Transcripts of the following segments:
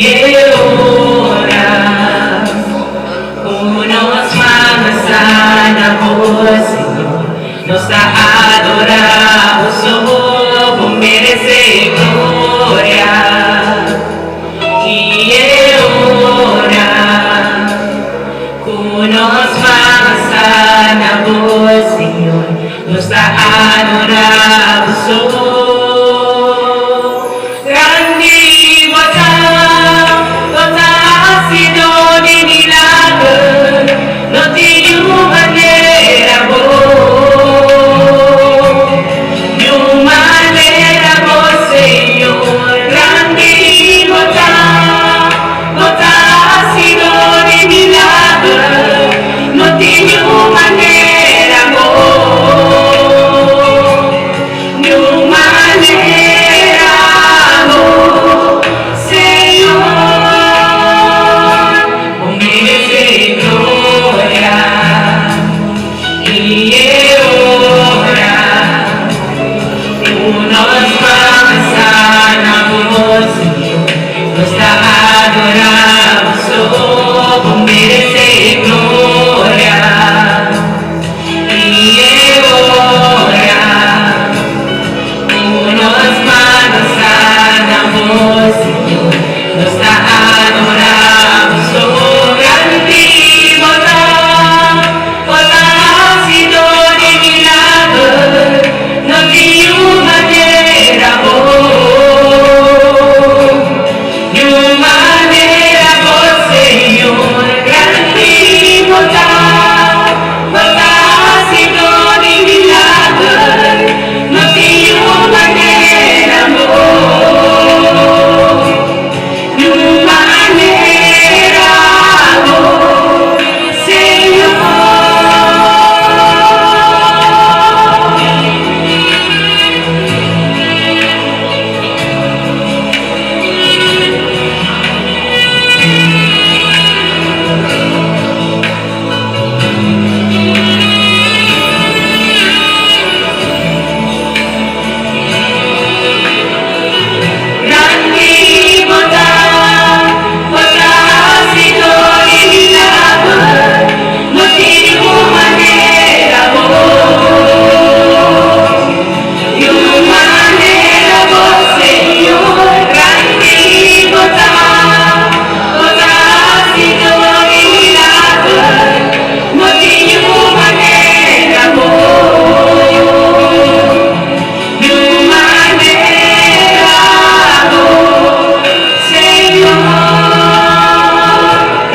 I e ora ku nos man alsá na bo, Señor, nos ta adorá bo so, bo meresé gloria. I e ora ku nos man alsá na bo, Señor, nos ta adorá bo so. Grandi bo ta, bo ta hasidó di milager, no tin niun manera bo, niun manera bo, Señor. Grandi bo ta, bo ta hasidó di milager, no tin niun manera bo, niun manera bo, Señor. Bo meresé gloria. I e ora ku nos man alsá na bo, Señor, nos ta adorá bo so, bo meresé gloria. I e ora ku nos man alsá na bo, Señor, nos ta adorá bo so. Grandi bo ta, bo ta hasidó di milager, no tin niun manera bo, niun manera bo, Señor. Grandi bo ta hasidó di milager, no tin niun manera bo, niun manera bo, Señor. Grandi bo ta, bo ta hasidó di milager, no tin niun manera bo, niun manera bo, Señor. Grandi bo ta hasidó di milager, no tin niun manera bo, niun manera bo, Señor.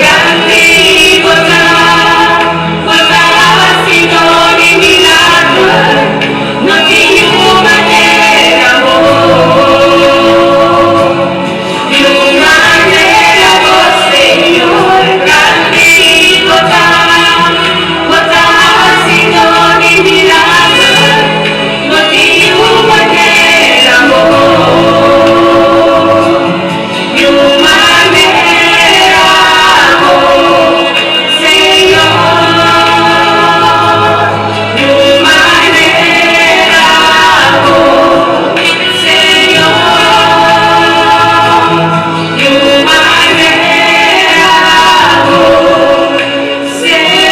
Grandi bo ta hasidó di milager, no tin niun manera bo, niun manera bo, Señor. Grandi bo ta hasidó di milager, no tin niun manera bo, niun manera bo, Señor. Niun manera bo, Señor. Niun manera bo, Señor.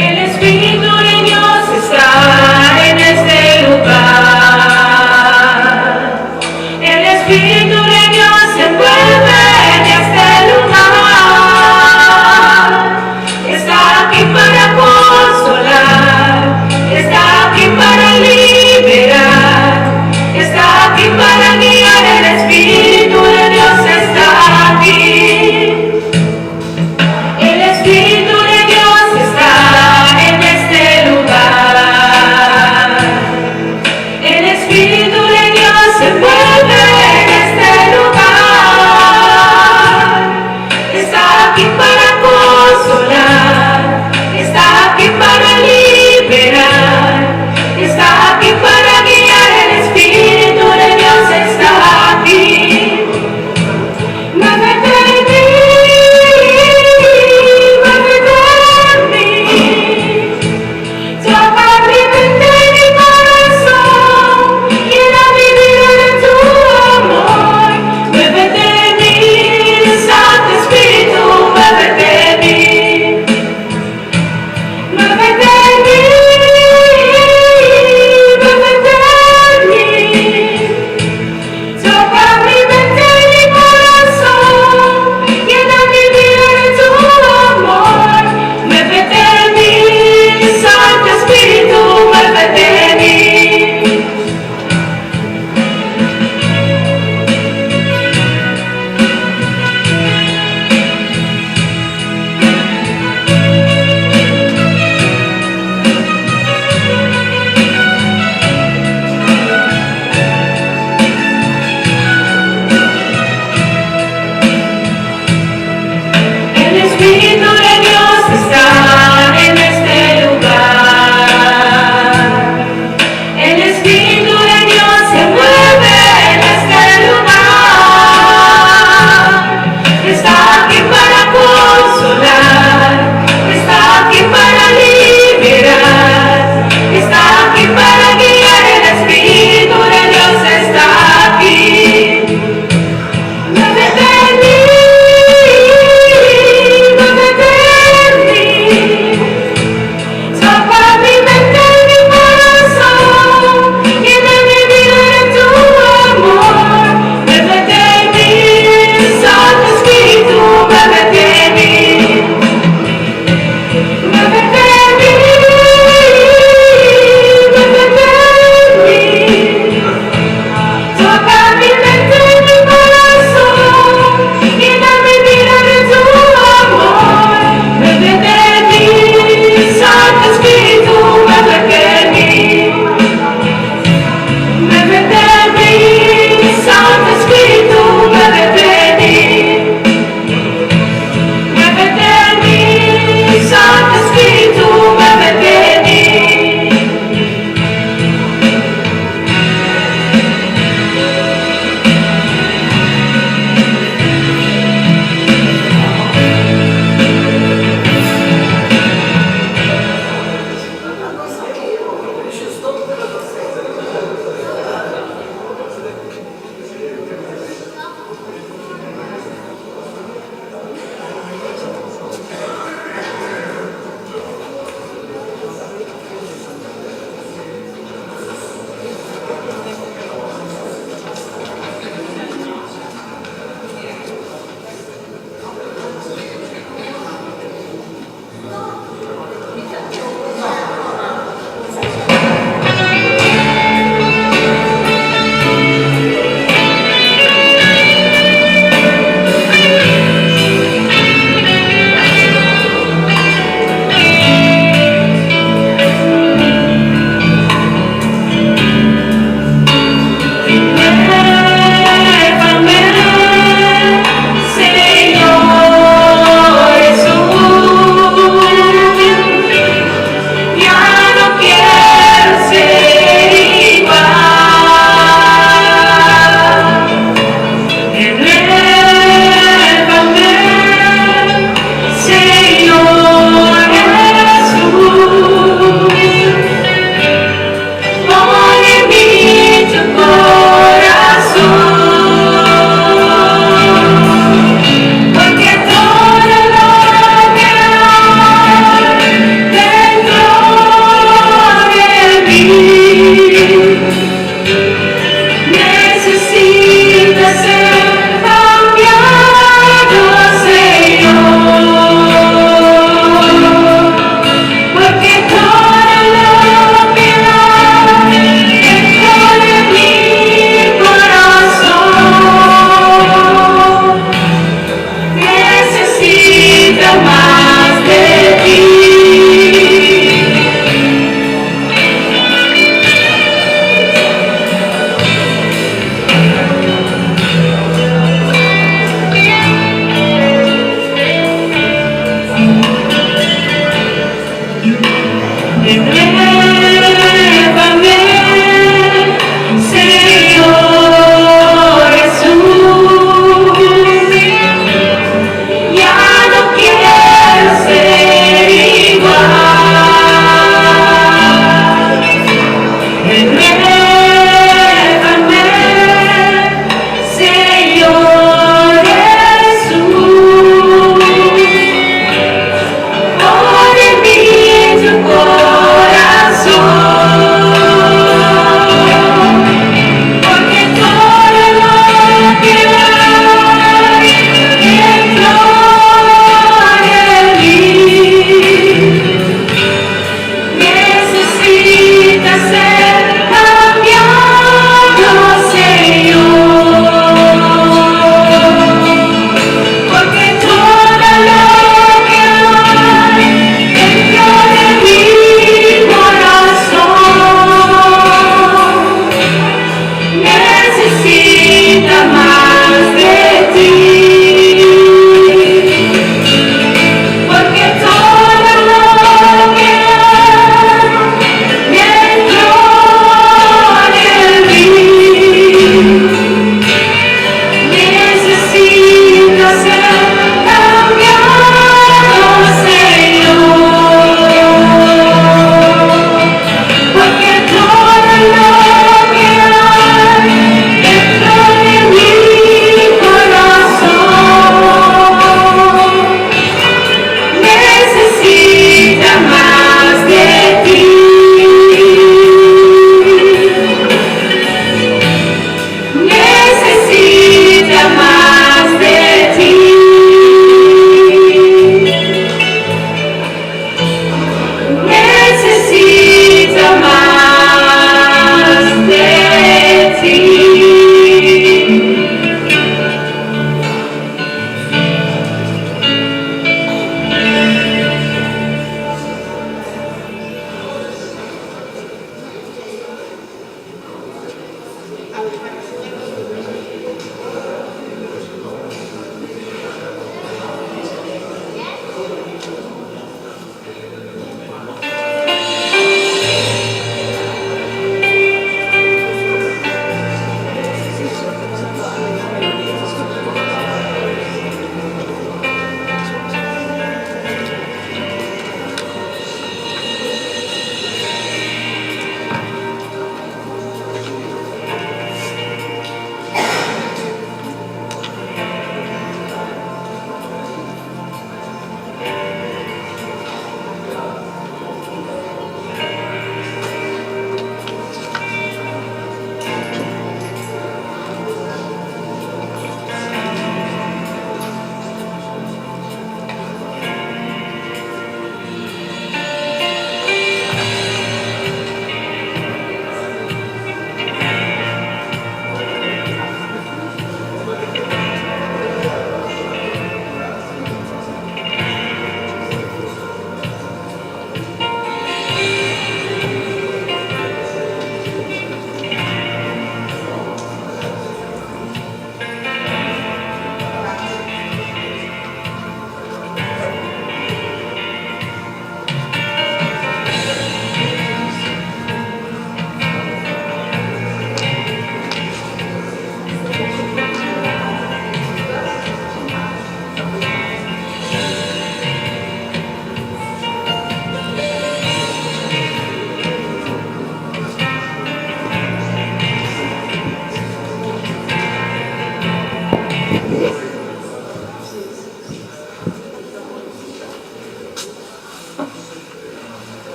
El Espíritu de Dios está en este lugar. El Espíritu de Dios se mueve en este lugar. Está aquí.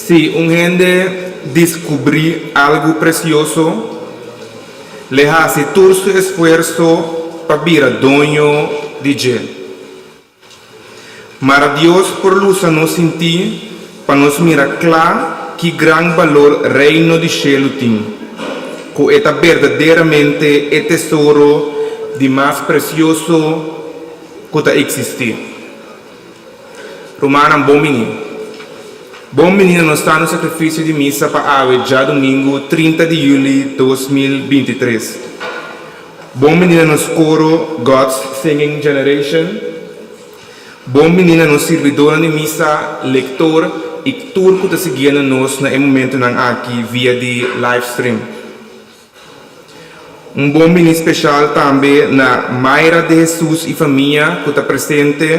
Si un hende diskubrí algu presioso, l'e hasi tur su esfuerso pa bira doño di dje. Mara Dios por lusa nos sintí pa nos mira kla ki gran balor Reino di shelu tin, ku e ta berdaderamente e tesoro di mas presioso ku ta eksistí. Rumannan, bon bini. Bon bini na nos Santo Sakrifisio di Misa pa awe djadumingu 30 di yüli 2023. Bon bini na nos koro God's Singing Generation. Bon bini na nos sirbidornan di misa, lektor i tur ku ta siguiendo nos na e momentunan aki via di livestream. Un bon bini speshal tambe na Mayra de Jesus i famia ku ta presente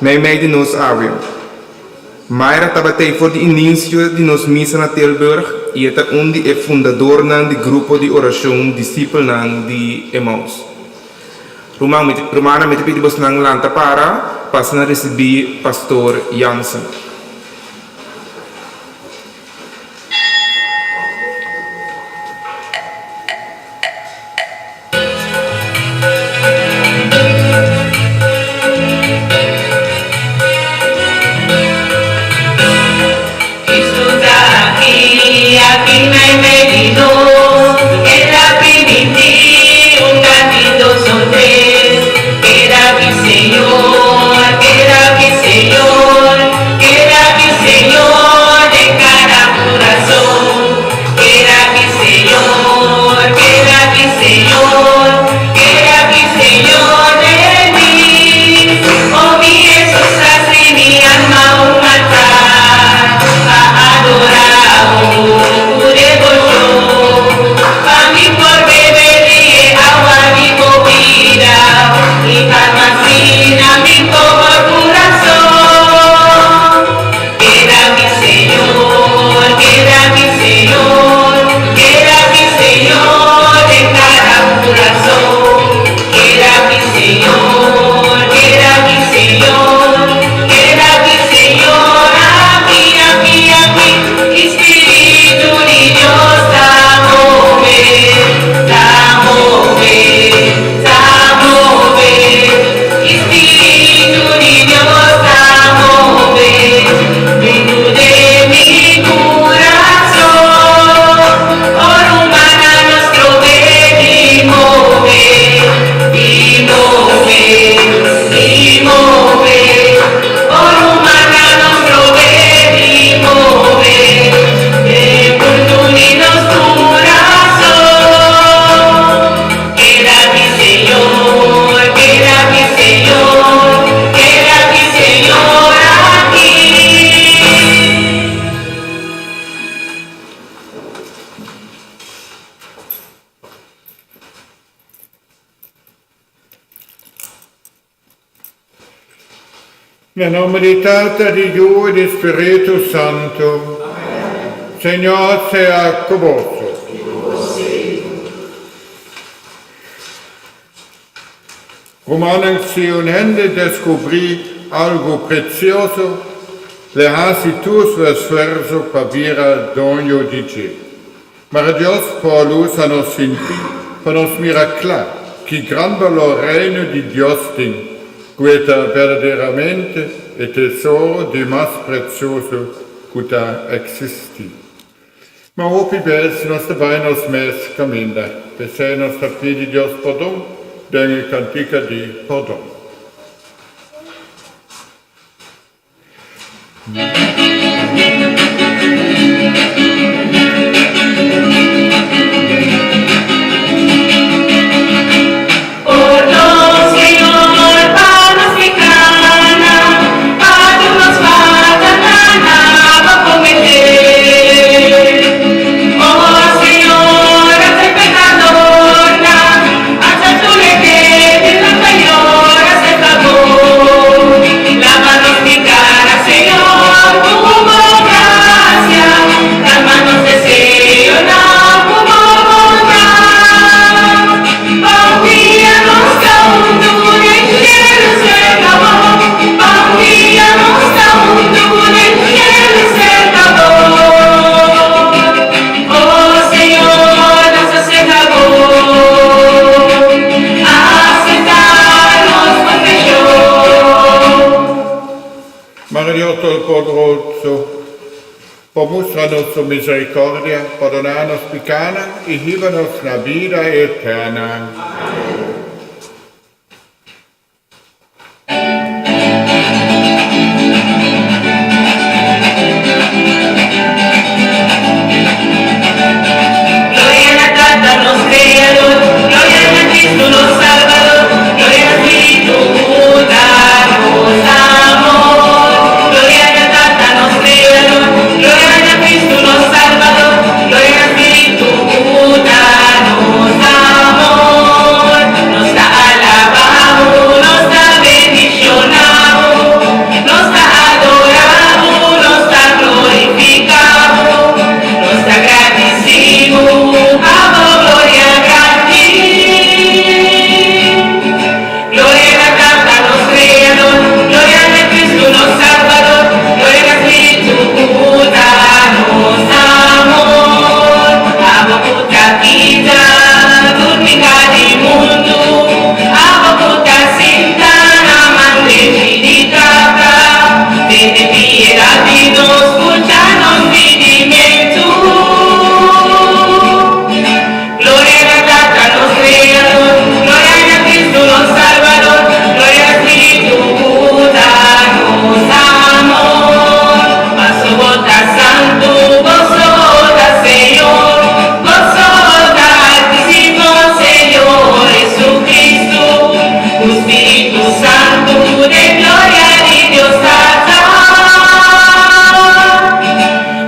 meimei di nos awe. Mayra tabat'ei for di ininsio di nos misa na Tilburg i e ta un di e fundadornan di grupo di orashon Disipelnan di Emaus. Ruman, mi ta, rumannan, mi ta pidi bosnan lanta para pa asina risibí Pastor Jansen. Cristo ta aki, aki meimei di nos, El a primintí un ratito so tres, Keda aki Señor, keda aki Señor, keda aki Señor den kada kurason. Keda aki Señor, keda aki Señor, keda aki Señor den mi. Oh mi Hesus hasi mi alma un altar pa adora bo ku deboshon, pa mi por bebe di e awa di bo bida i kalma asina mi pober kurason. Keda mi Señor, keda mi Señor, keda mi Señor den kada kurason. Keda mi Señor, keda mi Señor, keda mi Señor aki, aki, aki. Spiritu di Dios ta move, ta move, ta move. Spiritu di Dios ta move dentro de mi kurason. Oh rumannan nos trobe di move, di move, di move. Oh rumannan nos trobe di move den punto di nos kurason. Keda aki Señor, keda aki Señor, keda aki Señor aki. Na nomber di Tata, di Yu i di Spiritu Santu. Señor sea ku boso. Rumannan, si un hende deskubrí algu presioso, l'e hasi tur su esfuerso pa bira doño di dje. Mara Dios por lusa nos sinti pa nos mira kla ki gran balor Reino di Dios tin, ku e ta berdaderamente e tesoro di mas presioso ku ta eksistí. Ma hopi bes nos ta bai nos mes kaminda, p'esei nos ta pidi Dios pordon den e kantika di pordon. Pordon, Señor, pa nos pekanan, pa tur nos faltanan abo kometé. Oh, Señor, hace pekadornan, hacha tur e débilnan ta yora, hace favor. Lava nos pekara, Señor. Mara Dios Todopoderoso por mustra nos su misericordia, pordoná nos pikánan i hiba nos na bida eterna. Gloria na Tata nos Creador, Gloria na Cristo nos Salvador, Gloria na Spiritu cu ta nos amor. Gloria na Tata nos Creador, Gloria na Cristo nos Salvador, Gloria na Spiritu cu ta nos amor. Nos ta alaba bo, nos ta bendiciona bo, nos ta adora bo, nos ta glorifica bo, nos ta gradici bo pa bo gloria grandi. Gloria na Tata nos Creador, gloria na Cristo nos Salvador, gloria na Spiritu cu ta nos amor. Abo cu ta kita tur pica di mundu, abo cu ta sinta na man drechi di Tata, tene piedad di nos, scucha nos pidimentu. Gloria na Tata nos Creador, gloria na Cristo nos Salvador, gloria na Spiritu cu ta nos amor. Paso bo ta santu, boso ta Señor, boso ta Altísimo Señor Jesucristo, cu Spiritu Santu den gloria di Dios Tata.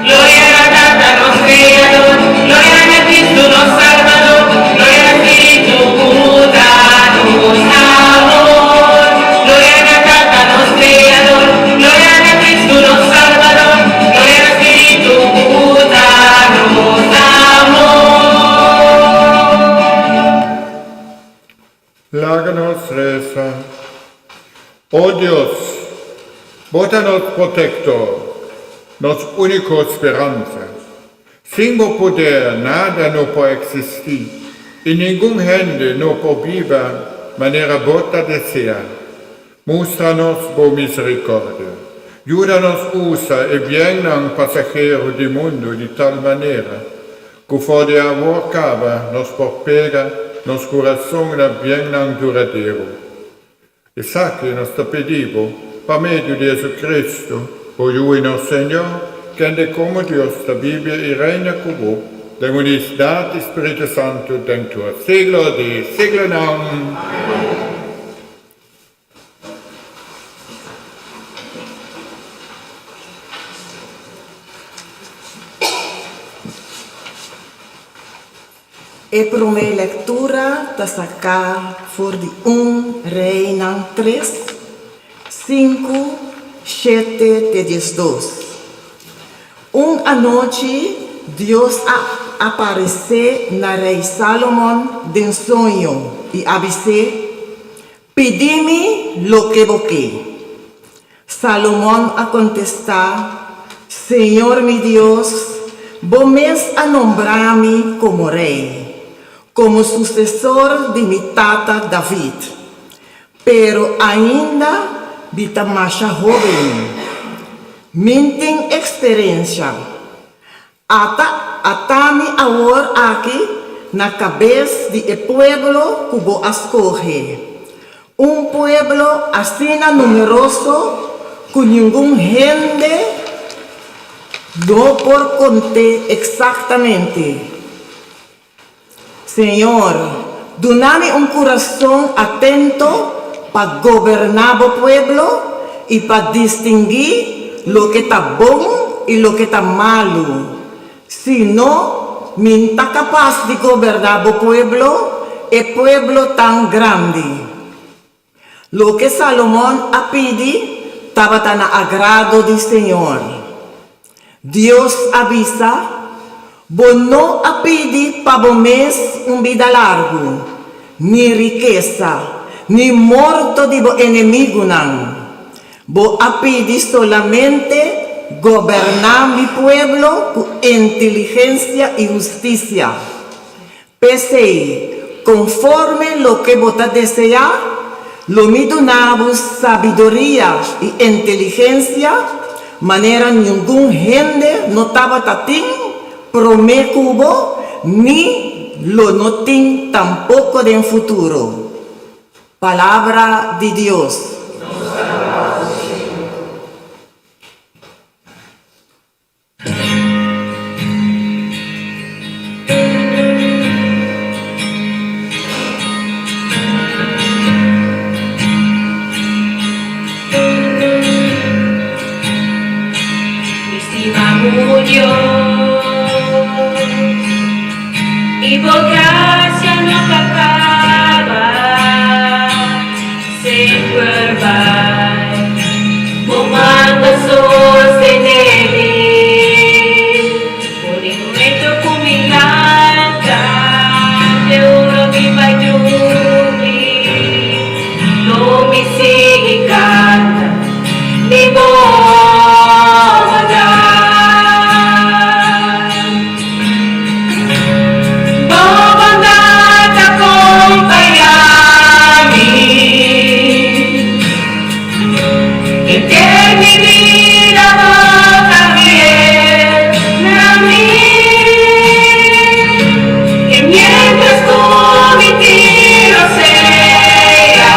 Gloria na Tata nos Creador, gloria na Cristo nos Salvador, gloria na Spiritu cu ta nos amor. Gloria na Tata nos Creador, gloria na Cristo nos Salvador, gloria na Spiritu cu ta nos amor. Laga nos resa. O Dios, Bo ta nos protector, nos unico speransa. Sin Bo poder nada no por existi y ningun hende no por biba manera Bo ta desea. Mustra nos Bo misericordia. Yuda nos usa e biennan pasahero di mundu di tal manera Ku for di awor kaba nos por pega nos kurason na biennan duradero. Esaki nos ta pidi bo pa medio di Jesucristo, bo Yu i nos Señor, kende komo Dios ta bibia i reina ku bo den unisdat di Spiritu Santu den tur siglo di siglonan. E promé lektura ta saká for di un Reinan tres, sinku, shete te diesdos. Un anochi Dios a aparesé na rei Sálomon den soño i a bis'é, Pidi mi loke bo ke. Salomon a kontestá, Señor mi Dios, bo mes a nombrá mi komo rei, komo susesor di mi tata David. Pero ainda mi ta masha hóben. Min tin eksperensha. Ata ata mi awor aki na kabes di e pueblo ku bo a skohe, un pueblo asina numeroso ku ningun hende no por kont'é eksaktamente. Señor, duna mi un kurason atento pa goberná bo pueblo i pa distinguí loke ta bon i loke ta malu. Si no, mi n' ta kapas di goberná bo pueblo, e pueblo tan grandi. Loke Salomon a pidi tabata na agrado di Señor. Dios a bisa, Bo no a pidi pa bo mes un bida largu, ni rikesa, ni morto di bo enemigunan. Bo a pidi solamente goberná mi pueblo ku inteligensia i hustisia. P'esei, konforme loke bo ta deseá, Lo mi duna bo sabiduria i inteligensia manera ningun hende no tabata tin promé ku bo ni lo no tin tampoko den futuro. Palabra di Dios. Mi stima bo Dios, i bo gracia no ta caba, semper bai bo man ta sostene mi. For di momento cu mi lanta te ora mi bai drumi, lo mi sigui canta di bo bondad. Bo bondad ta compaña mi henter mi bida, bo ta fiel na mi. I mientras cu mi tiro sea,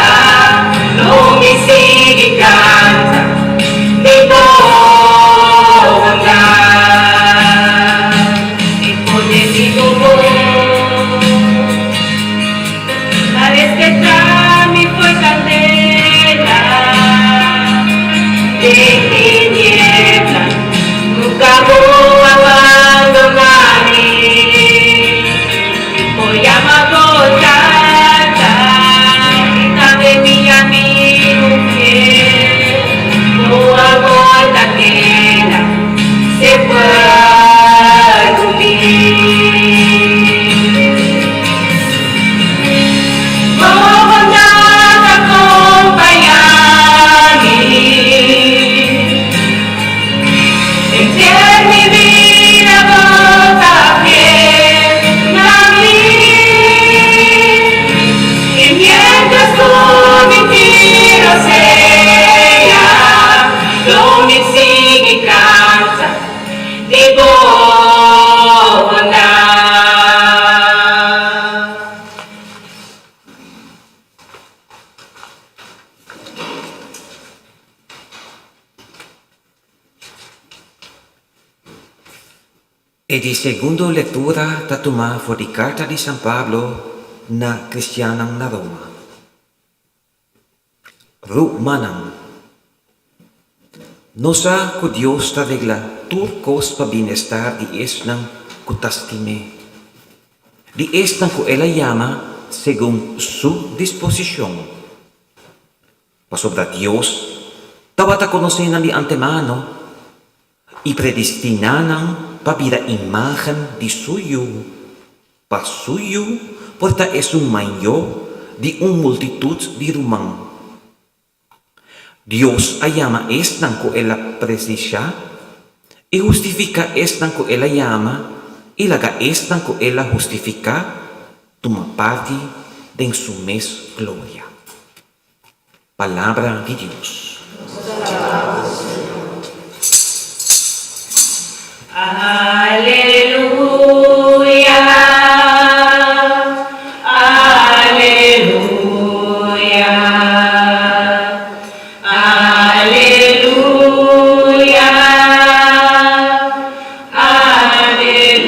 lo mi sigui canta di bo bondad. E poder di bo voz a despertá mi foi candela den tiniebla, nunca bo abandoná mi. Bo yama bo Tata i tambe mi amigu fiel. Bo amor ta keda semper ku mi. Bo bondad ta kompañá mi henter mi bida, bo ta fiel na mi. I mientras ku mi tiro sea, lo mi sigui kanta di bo bondad. E di segundo lektura ta tumá for di Karta di San Pablo na kristiannan na Roma. Rumannan, nos sa ku Dios ta regla tur kos pa bienestar di esnan ku ta stim'é, di esnan ku el a yama segun su disposishon. Pasobra Dios tabata konosé nan di antemano i predestiná nan pa bira imágen di su Yu, pa su Yu por ta esun mayó di un multitut di ruman. Dios a yama esnan ku el a presishá, i hustifiká esnan ku el a yama, i laga esnan ku el a hustifiká tuma parti den su mes gloria. Palabra di Dios. Aleluya, aleluya, aleluya, aleluya.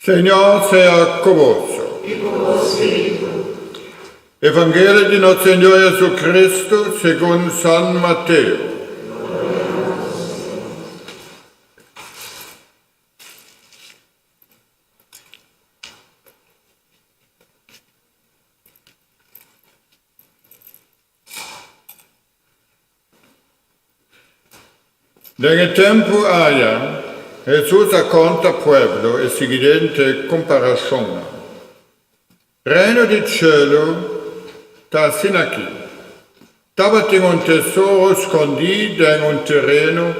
Señor sea ku boso. Evangelio di nos Señor Jesucristo segun San Mateo. Den e tempu aya, Hesus a konta pueblo e siguiente komparashonnan, Reino di cielu ta asina aki, Tabatin un tesoro skondí den un tereno,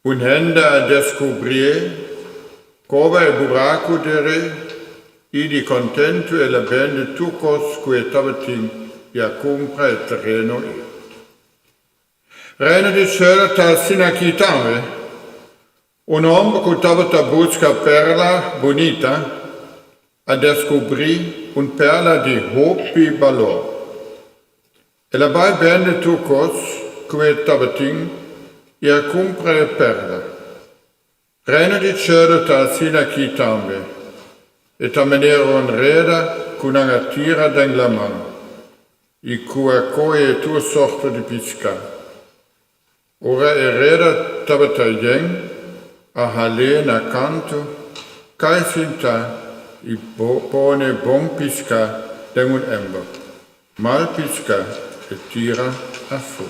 un hende a deskubrié. Koba e buraku der'é, i di kontentu el a bende tur kos ku e tabatin i a kumpra e tereno ei. Reino di shelu ta asina aki tambe. Un hòmber ku tabata buska pèrla bunita a deskubrí un pèrla di hopi balor. El a bai bende tur kos ku e tabatin i a kumpra e pèrla. Reino di shelu ta asina aki tambe. E ta manera un reda ku nan a tira den laman i ku a kohe tur sorto di piská. Ora e reda tabata yen, a hal'é na kantu, kai sintá i pone bon piská den un ember. Mal piská e tira afó.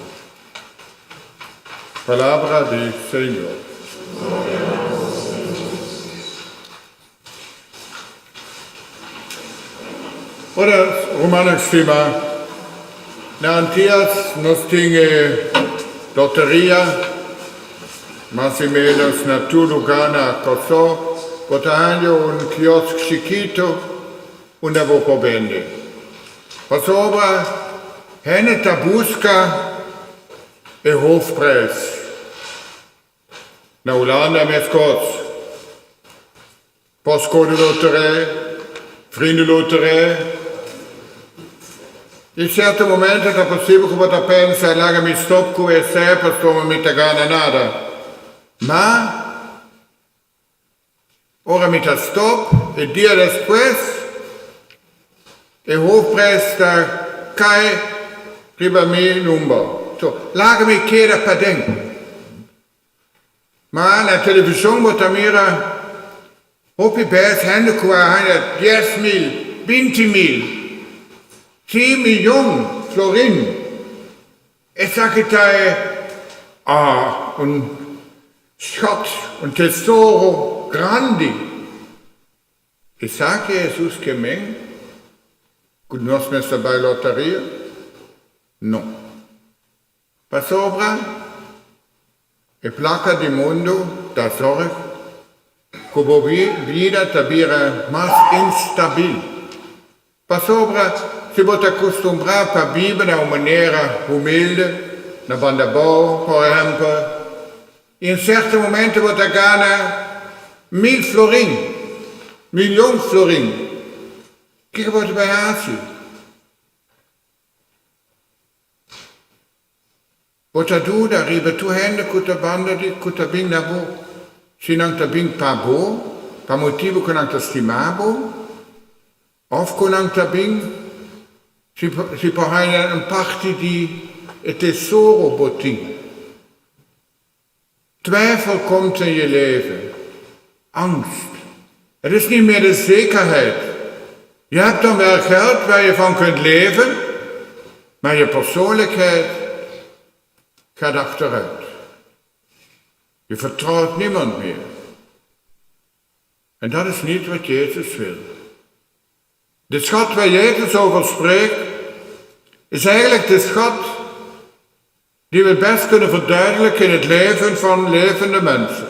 Palabra di Señor. Ora, rumannan stima, na Antias nos tin e loteria, mas i menos na tur lugá na Kòrsou bo ta haña un kiosk chikitu unda bo por bende. Pasobra hende ta buska e hoofdprijs. Na Hulanda meskos. Postcode loterij, vriendenloterij. In cierto momento ta posibel ku bo ta pensa, laga mi stop ku esei pasobra mi ta gana nada. Ma ora mi ta stop, e dia despues e hoofdprijs ta kai riba mi number. So, laga mi keda paden. Ma na televishon bo ta mira hopi bes hende ku a haña 10,000, 20,000, sí miyon florin. Esaki ta e ah un schat, un tesoro grandi. Esaki Hesus ke men ku nos mester bai loteria? No. Pasobra e plaka di mundu ta sòrg ku bo bida ta bira mas instabil. Pasobra si bo ta kustumbrá pa biba na un manera humilde, na banda bou, por ehèmpel, i un sèrto momento bo ta gana mil florin, milyon florin, kiko bo ta bai hasi? Bo ta duda riba tur hende ku ta banda di ku ta bin na bo, si nan ta bin pa bo pa motibu ku nan ta stima bo, òf ku nan ta bin si si por haña un parti di e tesoro bo tin. Twijfel komt in je leven. Angst. Het is niet meer de zekerheid. Je hebt dan wel geld waar je van kunt leven, maar je persoonlijkheid gaat achteruit. Je vertrouwt niemand meer. En dat is niet wat Jezus wil. De schat waar Jezus over spreekt, is eigenlijk de schat die we best kunnen verduidelijken in het leven van levende mensen.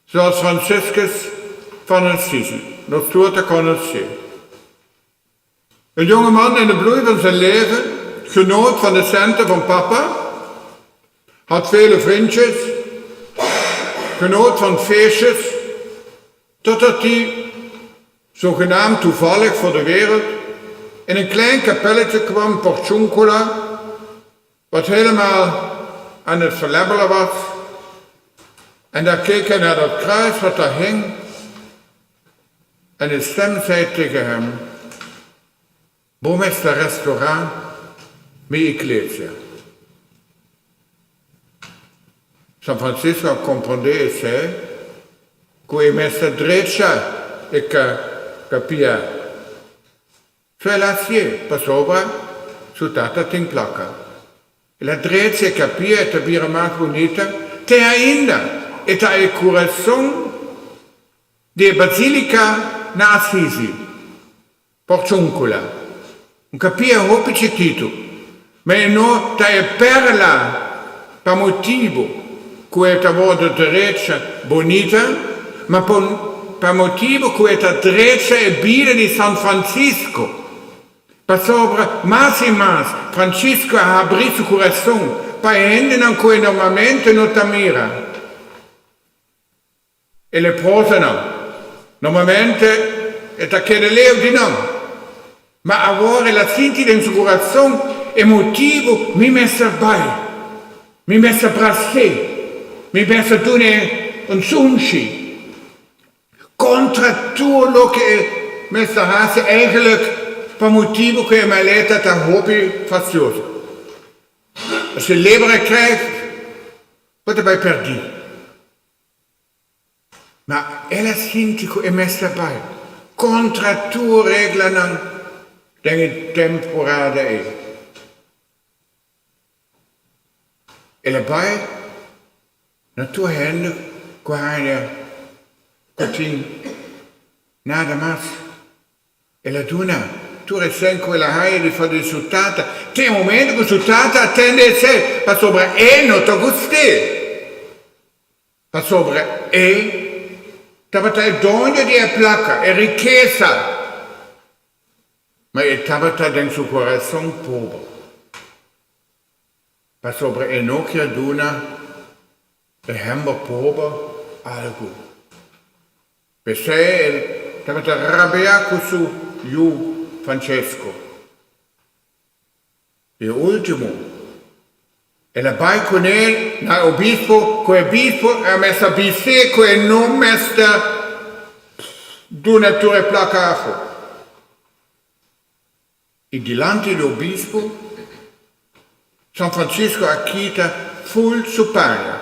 Zoals Franciscus van Assisi, nos tur ta konosé. Een jonge man in de bloei van zijn leven, genoot van de centen van papa, had vele vriendjes, genoot van feestjes, totdat hij, zogenaamd toevallig voor de wereld, in een klein kapelletje kwam, Porciuncula, wat helemaal aan het verlebbelen was. En daar keek hij naar dat kruis wat daar hing. En een stem zei tegen hem, Bo mester restaurá mi iglesia. San Francisco a komprondé esei, ku e mester drecha e kapia. So el a hasié, pasobra su tata tin plaka. El a drecha e kapia, e ta bira mas bunita, te ainda e ta e kurason di e basilika na Assisi. Porciuncula, un capia hopi chikitu, ma e no ta e perla pa motibu cu e ta wordo derecha bonita. Ma pa motibu ku e ta drecha e bida di San Francisco. Pasobra mas i mas Francisco a habri su kurason pa e hendenan ku e normalmente no ta mira. E leprosonan, normalmente e ta keda leu di nan. Ma awor el a sinti den su kurason e motibu, Mi mester bai. Mi mester bras'é. Mi mester dun'é un sunchi. Kontra tur loke e mester hasi eigenlik pa motibu ku e maleta ta hopi fastioso. As e lebra krijgt, bo ta bai pèrdí. Ma el a sinti ku e mester bai kontra tur reglanan den e temporada ei. El a bai na tur hende ku haña ku tin nada mas. El a duna tur esei ku el a haña di for di su tata. Te e momento ku su tata a tende esei, pasobra e no ta gust'é. Pasobra e tabata e doño di e plaka, e rikesa. Ma e tabata den su kurason pober, pasobra e no kier duna e hember pober algu. P'esei el tabata rabia ku su yu Francesco. E ultimo, el a bai kuné na e obispo, ku e bispo a mester bis'é ku e no mester duna tur e plaka afó. I dilanti di obispo, San Francisco a kita ful su paña.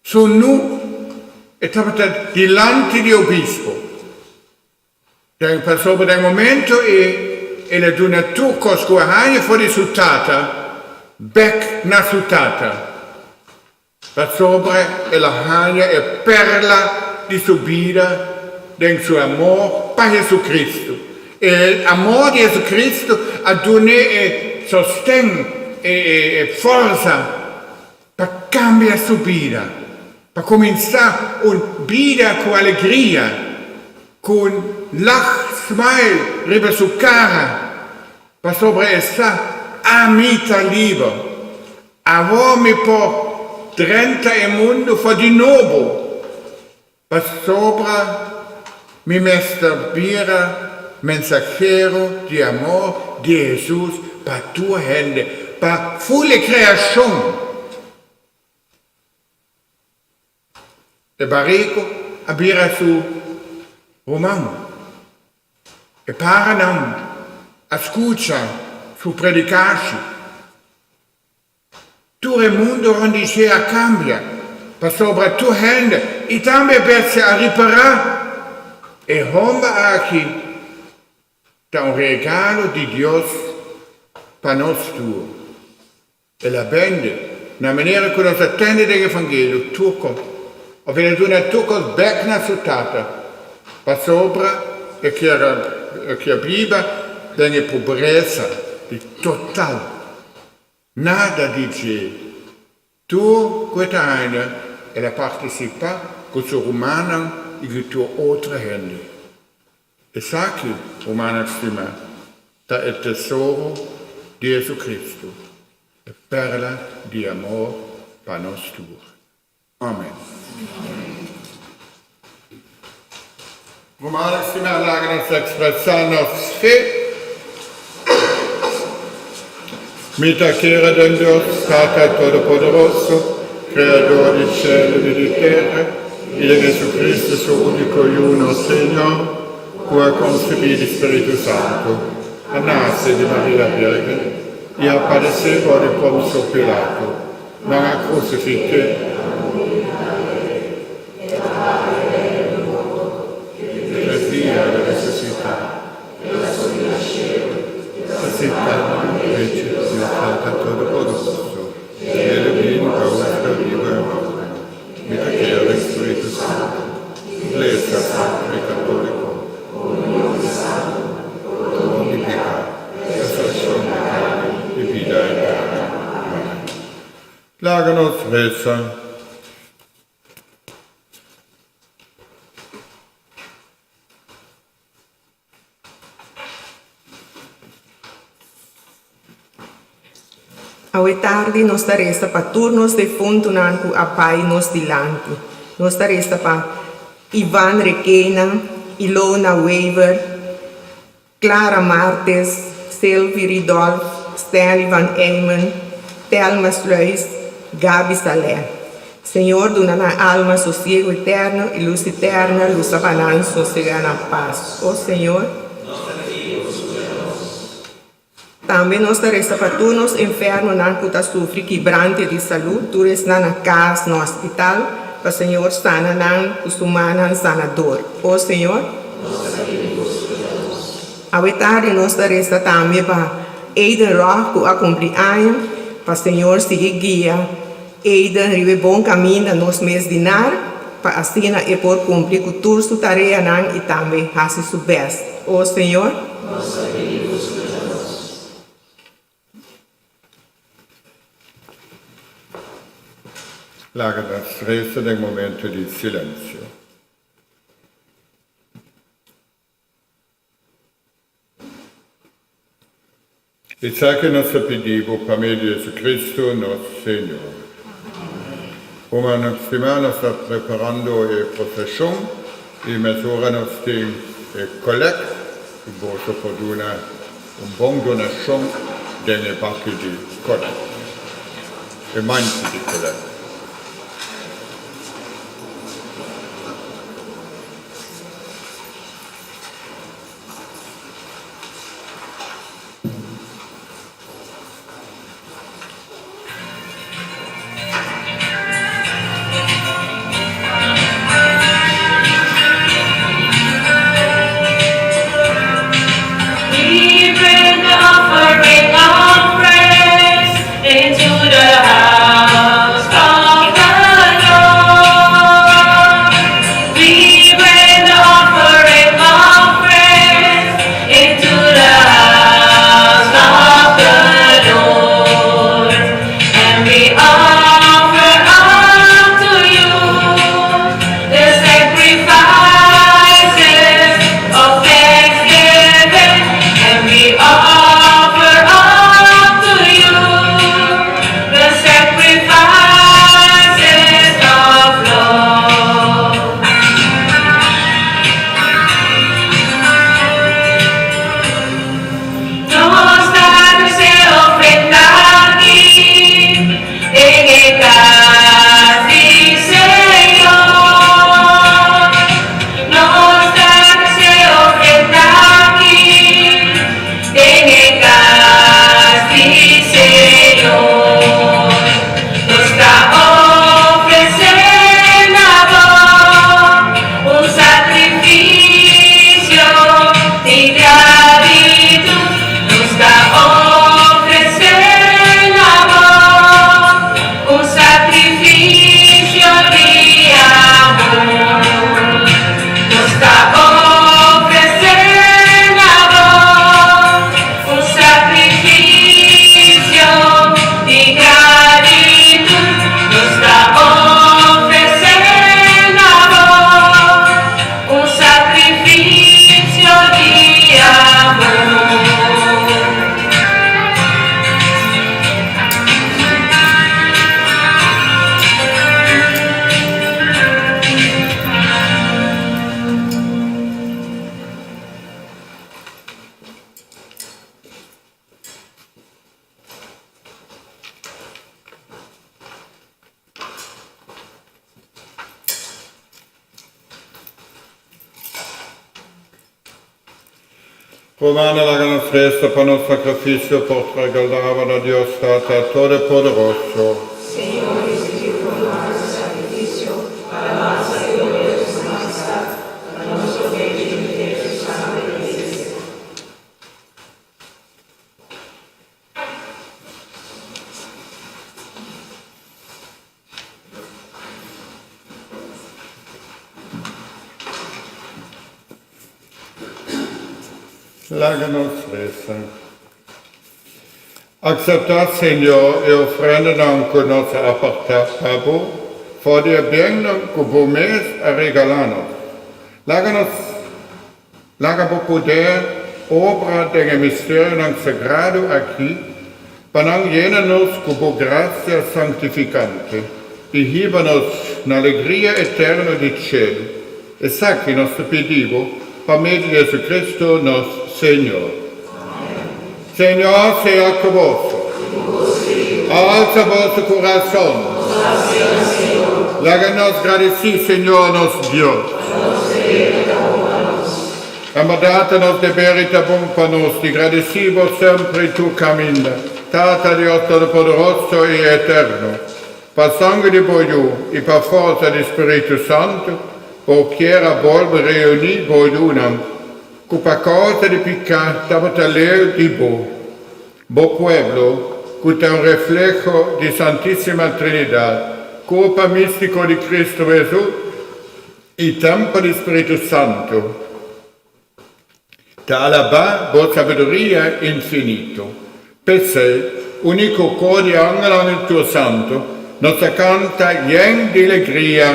Su nu e tabata dilanti di obispo. Den pasobra den momento ei el a duna tur kos ku a haña for di su tata bèk na su tata, pasobra el a haña e pèrla di su bida den su amor pa Jesucristo. E amor di Jesucristo a dun'é e sosten, e forsa pa kambia su bida, pa kuminsá un bida ku alegria, ku un lach, smile, riba su kara, pasobra e sa, Ami ta liber. Awor mi por drenta e mundu for di nobo, pasobra mi mester bira mensahero di amor di Hesus pa tur hende, pa ful e kreashon. E bariku a bira su ruman. E paranan a skucha su predikashi. Tur e mundu rond di dje a kambia, pasobra tur hende i tambe e bestia a ripará, E hòmber aki ta un regalo di Dios pa nos tur. El a bende, na manera ku nos a tende den Evangelio, tur kos, òf el a duna tur kos bèk na su Tata, pasobra e kier e kier biba den e pobresa di total. Nada di dje. Tur ku e ta haña, el a partisipá ku su rumannan i ku tur otro hende. Esaki, rumannan stimá, ta e tesoro di Jesucristo, e perla di amor pa nos tur. Amen. Rumannan stimá, laga nos ekspresá nos fe. Mi ta kere den Dios, Tata Todopoderoso, Kreador di shelu i di tera, i den Jesucristo, su úniko Yu, nos Señor, ku a konsebí di Spiritu Santu, a nase di Maria Bírgen, i a padesé bou di Ponsio Pilato, Nan a krusifik'é. Tres dia el a resusitá. Ta sintá na man drechi di Dios Tata Todopoderoso, i el a bini pa husga bibu i morto. Mi ta kere den Spiritu Santu, Iglesia Santu i Katóliko, pordon di piká, resurekshon di karni i bida eterno. Amen. Laga nos resa. Awe tardi nos ta resa pa tur nos defuntunan ku a bai nos dilanti. Nos ta resa pa Ivan Requena, Ilona Wever, Clara Martes, Sylvie Ridolf, Stanley van Eymen, Thelma Sluis, Gaby Saleh. Señor duna nan alma sosiego eterno y luz eterna lusa pa nan sosega na paz. O Señor. Tambe nos ta resa pa tur nos enfermonan cu ta sufri kibrante di salud, tur esnan na cas, na hospital, pa Señor sana nan cu su mannan sanador. O Señor. Awe tardi nos ta resa tambe pa Aiden Rock cu a cumpli aña, pa Señor sigui guia Aiden riba e bon caminda nos mes di nar, pa asina e por cumpli cu tur su tareanan y tambe haci su best. O Señor. Laga nos resa den momento di silencio. Esaki nos ta pidi bo pa medio di Jesucristo nos Señor. Rumannan stimá, nos ta preparando e prosesion i mesora nos tin e kolèkt i boso por duna un bon donashon den e baki di kolèkt, e manchi di kolèkt. We bring the offering of praise into the house of the Lord. We bring the offering of praise into the house of the Lord. And we offer up to you the sacrifices of thanksgiving. And we offer up to you the sacrifices of love. Nos ta trese ofrenda aki den e kas di Señor. Nos ta trese ofrenda aki den e kas di Señor. Nos ta ofresé na bo un sakrifisio di gratitut. Nos ta ofresé na bo un sakrifisio di amor. Nos ta ofresé na bo un sakrifisio di gratitut. Nos ta ofresé na bo un sakrifisio di amor. Rumannan, laga nos resa pa nos sakrifisio por ta agradabel na Dios Tata Todopoderoso. Señor, risibí por nos sakrifisio pa alabansa i gloria di Su Majestad, pa nos probecho i henter Su santa Iglesia. Laga nos resa. Akseptá, Señor, e ofrendanan ku nos a apartá pa Bo, for di e biennan ku Bo mes a regalá nos. Laga nos laga Bo poder obra den e misterionan sagrado aki. Pa nan yena nos ku bo grasia sanktifikante i hiba nos na alegria eterno di shelu. Esaki nos ta pidi bo pa medio di Jesucristo nos Señor. Señor sea ku boso. Alsa boso kurason. Laga nos gradisí Señor nos Dios. En bèrdat ta nos deber i ta bon pa nos di gradisí bo semper i tur kaminda, Tata Dios Todopoderoso i Eterno. Pa sanger di bo Yu i pa forsa di Spiritu Santu, bo kier a bolbe reuní bo yunan ku pa kousa di piká tabata leu di bo, bo pueblo ku ta un refleho di Santísima Trinidat, kurpa místiko di Kristu Hesus i tèmpel di Spiritu Santu. Ta alabá bo sabiduria infinito. P'esei, uní ku kor di angelnan i tur santu, nos ta kanta yen di legria.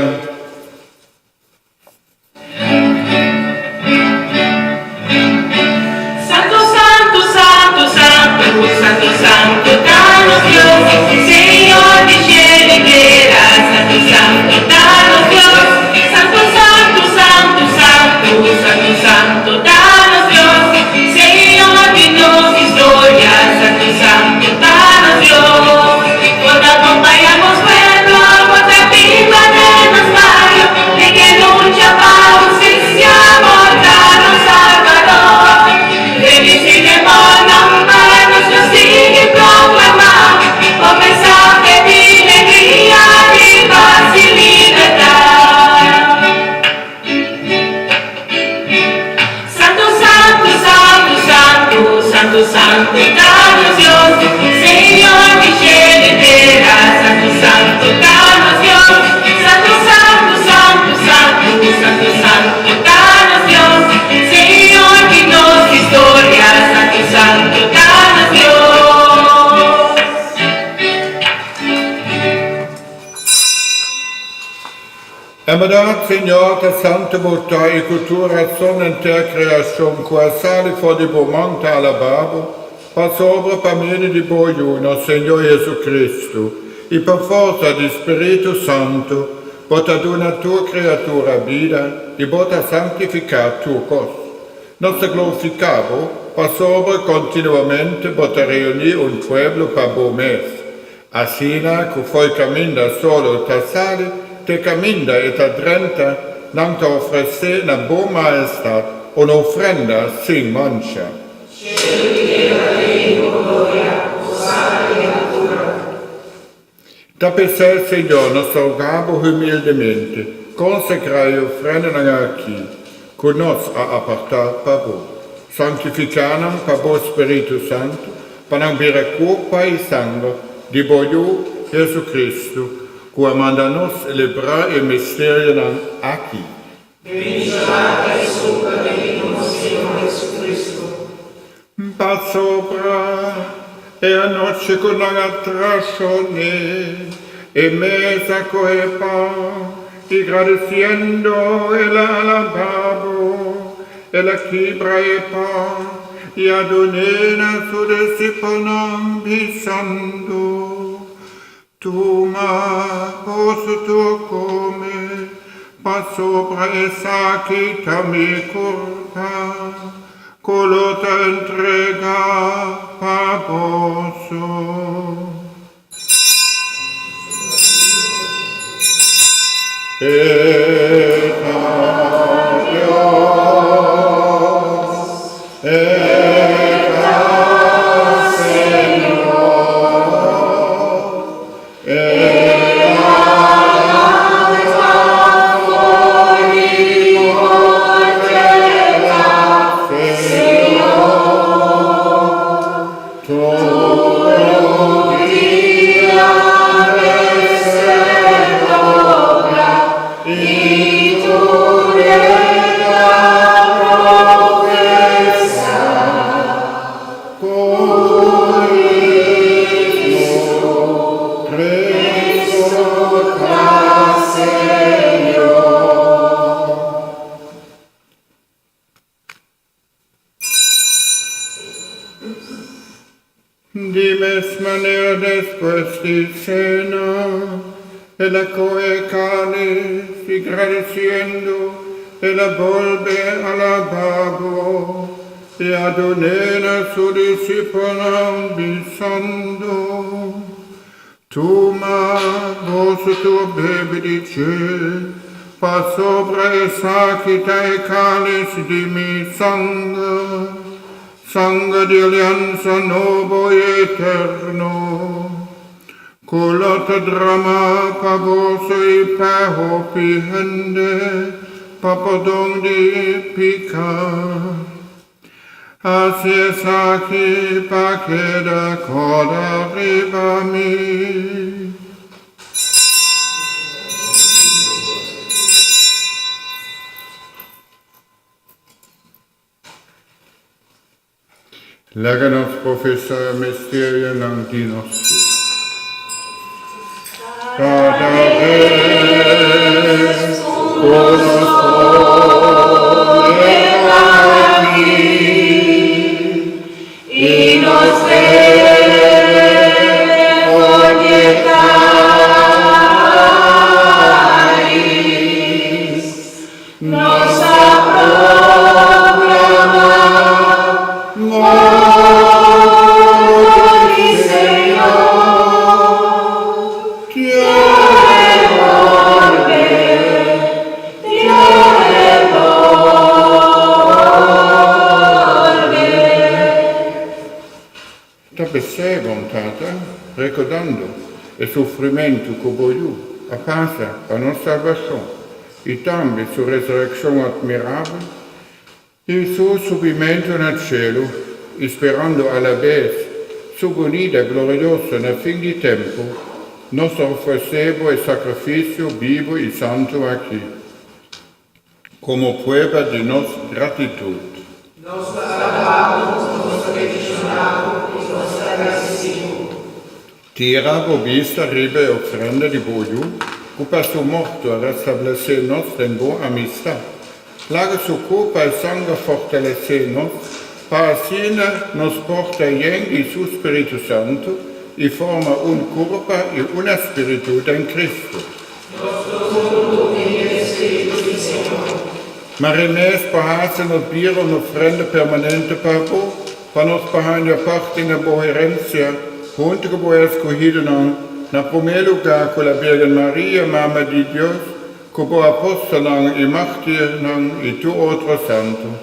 Santu, santu, santu, santu, santu, santu ta nos Dios, Señor di shelu i tera. Santu, santu ta nos Dios, Santu, santu, santu, santu, santu, santu ta nos Dios, Señor di nos historia. Santu, santu ta nos Dios. Bo ta kompañá nos pueblo, bo ta biba den nos bario, den e lucha pa hustisia, bo ta nos Salbador. Bendisí den bo nòmber, nos lo sigui proklamá bo mensahe di legria, di pas i libertat. Santu, santu, santu, santu, santu, santu ta nos Dios, Señor di shelu i tera. Santu, santu ta nos Dios, Santu, santu, santu, santu, santu, santu ta nos Dios, Señor di nos historia. Santu, santu ta nos Dios. En bèrdat, Señor, ta santu bo ta i ku tur rason henter kreashon ku a sali for di bo man ta alabá bo, pasobra pa medio di bo Yu, nos Señor Jesucristo, i pa forsa di Spiritu Santu, bo ta duna tur kriatura bida i bo ta santifiká tur kos. Nos ta glorifiká bo, pasobra kontinuamente bo ta reuní un pueblo pa bo mes. Asina ku fo'i kaminda solo ta sali te kaminda e ta drenta, nan ta ofresé na Bo Mahestat un ofrenda sin mancha. Ta p'esei, Señor, nos ta roga Bo humildemente, konsegrá e ofrendanan aki ku nos a apartá pa Bo. Santifiká nan pa Bo Spiritu Santu, pa nan bira kurpa i sanger di bo Yu, Jesucristo, ku a manda nos selebrá e misterionan aki. Bendishoná ta esun ku a bini den nos Señor Jesucristo. Pasobra e anochi ku nan a trashon'é, e mes a kohe pan, i gradisiendo el a alabá bo, El a kibra e pan i a dun'é na su disipelnan, bisando, Tuma, boso tur kome, pasobra esaki ta mi kurpa, ku lo ta entregá pa boso. E ta Dios, e ta Señor, e ta Tur dia mester logra i tur hende a profesá. Di mes manera despues di sena, el a kohe e kalis i gradisiendo el a bolbe alabá bo i a dun'é na su disipelnan, bisando, Tuma, boso tur bebe di dje, pasobra esaki ta e kalis di mi sanger, sanger di aliansa nobo i eterno, ku lo ta dramá pa boso i pa hopi hende pa pordon di piká. Hasi esaki pa keda kòrda riba mi. Laga nos profesá e misterionan di nos fe. Kada bes ku nos pone aki i nos bebe for di e kalis, nos ta proklamá morto di Señor te E bolbe, te E bolbe. Ta p'esei, bon Tata, rekordando e sufrimentu ku bo Yu a pasa pa nos salbashon i tambe su resurekshon atmirabel i su subimentu na shelu, i sperando alabes su bunida glorioso na fin di tempu, nos ta ofresé bo e sakrifisio bibu i santu aki. Komo prueba di nos gratitut. Nos ta alabá bo, nos ta bendishoná bo i nos ta gradisí bo. Tira bo bista riba e ofrenda di bo Yu, ku pa su morto a restablesé nos den bo amistat. Laga su kurpa i sanger fortalesé nos, pa asina nos por ta yen di su spiritu santu i forma un kurpa i un espiritu den Kristu. Nos lo huntu den e Spiritu di Señor. Mari mes por hasi nos bira un ofrenda permanente pa bo, pa nos por haña parti na bo herensia huntu ku bo eskohidonan, na promé lugá ku la Birgen Maria, Mama di Dios, ku bo apòstelnan i mártirnan i tur otro santu.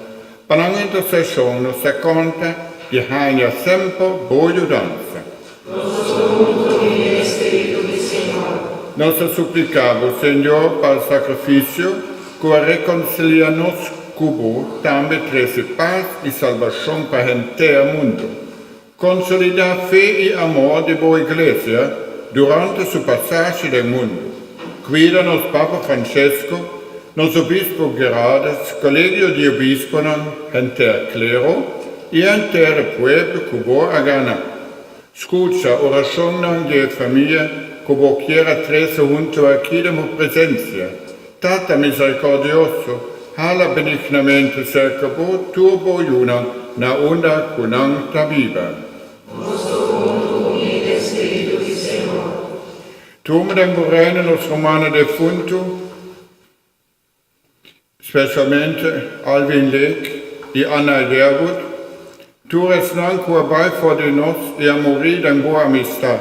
Pa nan interseshon nos ta konta di haña semper bo yudansa. Nos lo huntu den e Spiritu di Señor. Nos ta supliká bo, Señor, pa e sakrifisio ku a rekonsiliá nos ku bo tambe trese pas i salbashon pa henter mundu. Konsolidá fe i amor di bo Iglesia durante su pasashi den mundu. Kuida nos Papa Francesco, nos Obispo Gerardus, Kolegio di Obisponan, henter klero i henter e pueblo ku bo a gana. Skucha orashonnan di e famia ku bo kier a trese huntu aki den bo presensia. Tata miserikordioso, hala benignamente serka bo tur bo yunan na unda ku nan ta biba. Nos tur huntu uní den Spiritu di Señor. Tuma den bo reino nos rumannan defuntu, Specialmente Alvin Lake i Anna Yearwood, tur esnan ku a bai for di nos i a muri den bo amistad.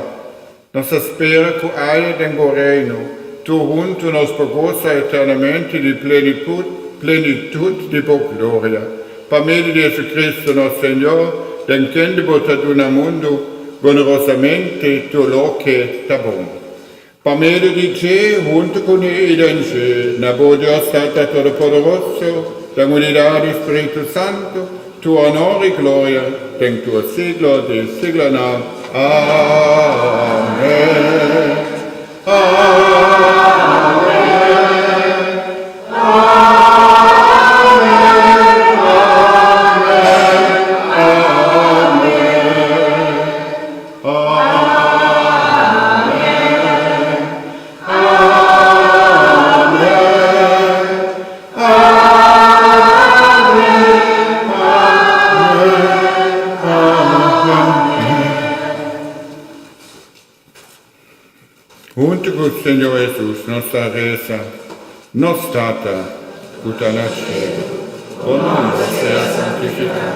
Nos ta spera ku aya den bo Reino, tur huntu nos por gosa eternamente di plenitud di bo gloria. Pa medio di Jesucristo nos Señor, den kende bo ta duna mundu gonerosamente tur loke ta bon. Pa medio di dje, huntu ku ne i den dje, na bo Dios Tata Todopoderoso, den unidat di Spiritu Santu, tur honor i gloria den tur siglo di siglonan. Amen. Amen. ku Señor Hesus nos ta resa, Nos Tata, ku ta na shelu, bo nomber sea santifiká,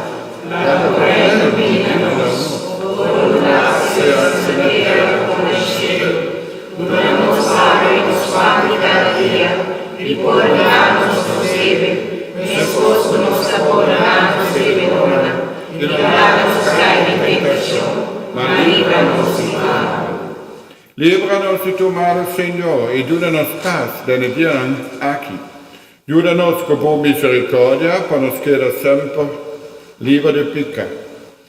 laga bo reino bini na nos, bo boluntat sea hasi na tera komo na shelu. Duna nos awe nos pan di kada dia, i pordoná nos nos debe, meskos ku nos ta pordoná nos debedónan, i no laga nos kai den tentashon, ma libra nos di malu. Libra nos di tur malu, Señor, i duna nos pas den e dianan aki. Yuda nos ku bo misericordia pa nos keda semper liber di piká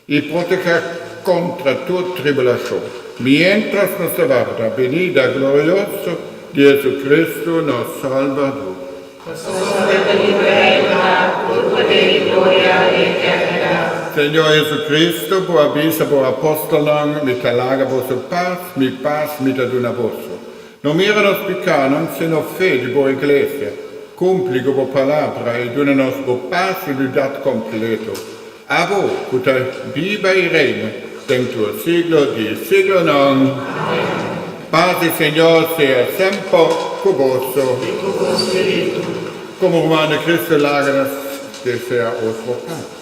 i protegé kontra tur tribulashon, miéntras nos ta warda binida glorioso di Jesucristo nos Salbador. Pasobra ta di bo Reino ta, tur poder i gloria den eternidat. Señor Jesucristo, bo a bisa bo apòstelnan, Mi ta laga boso pas, mi pas mi ta duna boso. No mira nos pikánan, sino fe di bo Iglesia. Kumpli ku bo palabra i duna nos bo pas i unidat kompleto. Abo ku ta biba i reina den tur siglo di siglonan. Pas di Señor sea semper ku boso. I ku bo spiritu. Komo ruman di Cristo laga nos desea otro pas.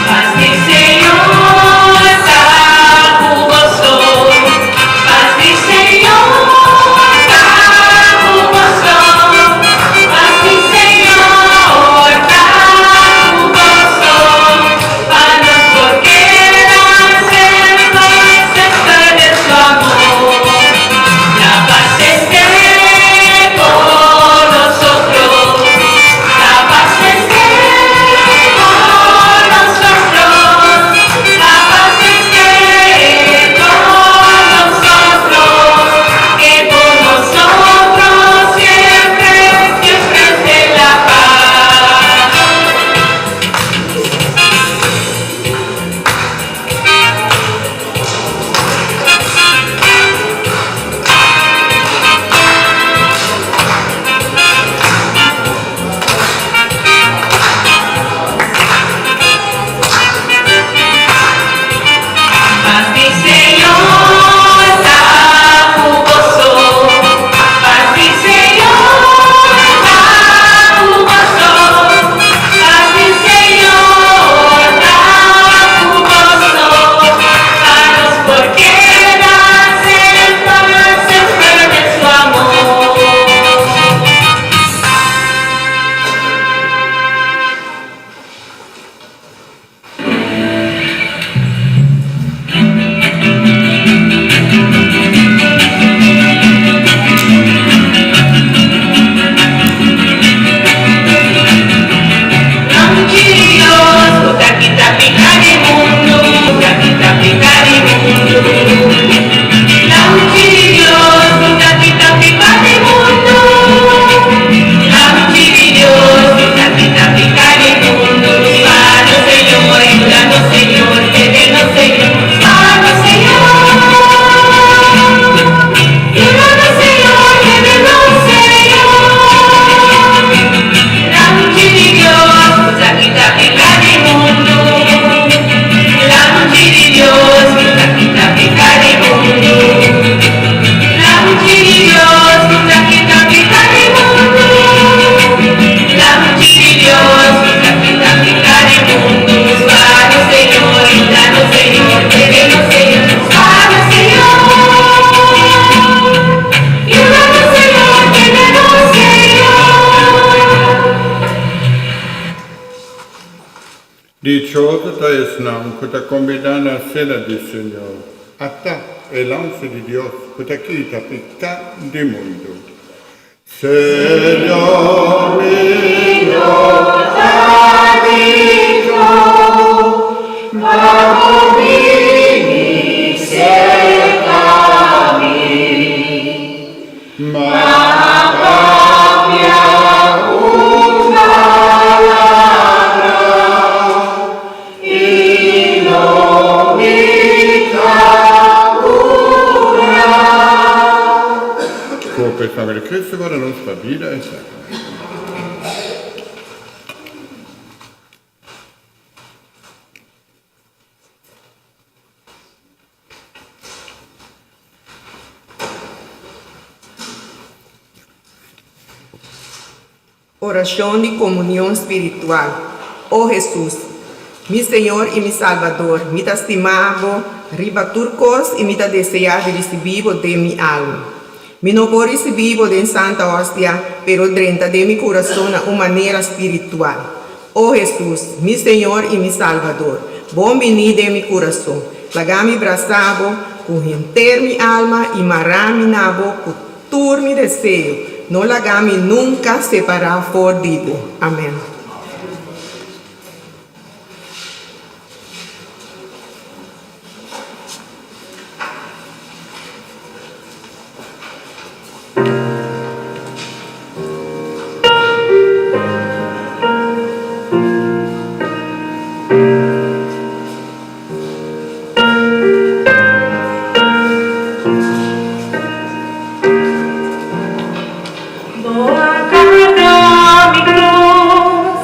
Pas di Señor ta ku boso. Pas di Señor ta ku boso. Pas di Señor ta ku boso. Pa nos por keda semper, semper den su amor. La paz esté con nosotros. La paz esté con nosotros. La paz esté con nosotros. Que con nosotros siempre, siempre esté la paz. Pas di Señor ta ku boso. Pas di Señor ta ku boso. Pas di Señor ta ku boso. Pa nos por keda semper, semper den su amor. Lamchi di Dios ku ta kita piká di mundu, ta kita piká di mundu. Lamchi di Dios ku ta kita piká di mundu. Lamchi di Dios ku ta kita piká di mundu. Salbanos, Señor, yúdanos, Señor, quiérenos, Señor. Salvanos, Señor. Yúdanos, Señor, quiérenos, Señor. Lamchi di Dios ku ta kita piká di mundu. Lamchi di Dios ku ta kita piká di mundu. Lamchi di Dios ku ta kita piká di mundu. Lamchi di Dios ku ta kita piká di mundu. Salvanos, Señor, yúdanos, Señor, quiérenos, Señor. Salvanos, Señor. Yúdanos, Señor, quiérenos, Señor. Dichoso ta esnan ku ta kombidá na sena di Señor. Ata e Lamchi di Dios ku ta kita piká di mundu. Señor, mi no ta digno pa bo bini serka mi, ma papia un palabra i lo mi ta. Cristo guarda nos pa bida eterno. Orashon di komunion spiritual. O Hesus, mi Señor i mi Salbador, mi ta stima Bo riba tur kos i mi ta deseá di risibí Bo den mi alma. Mi no por risibí Bo den Santa Hostia, pero drenta den mi kurason na un manera spiritual. O Hesus, mi Señor i mi Salbador, Bon biní den mi kurason. Laga mi brasá Bo ku henter mi alma i mará mi na Bo ku tur mi deseo. No laga mi nunka separá for di Bo. Amèn. Bo a carga mi cruz.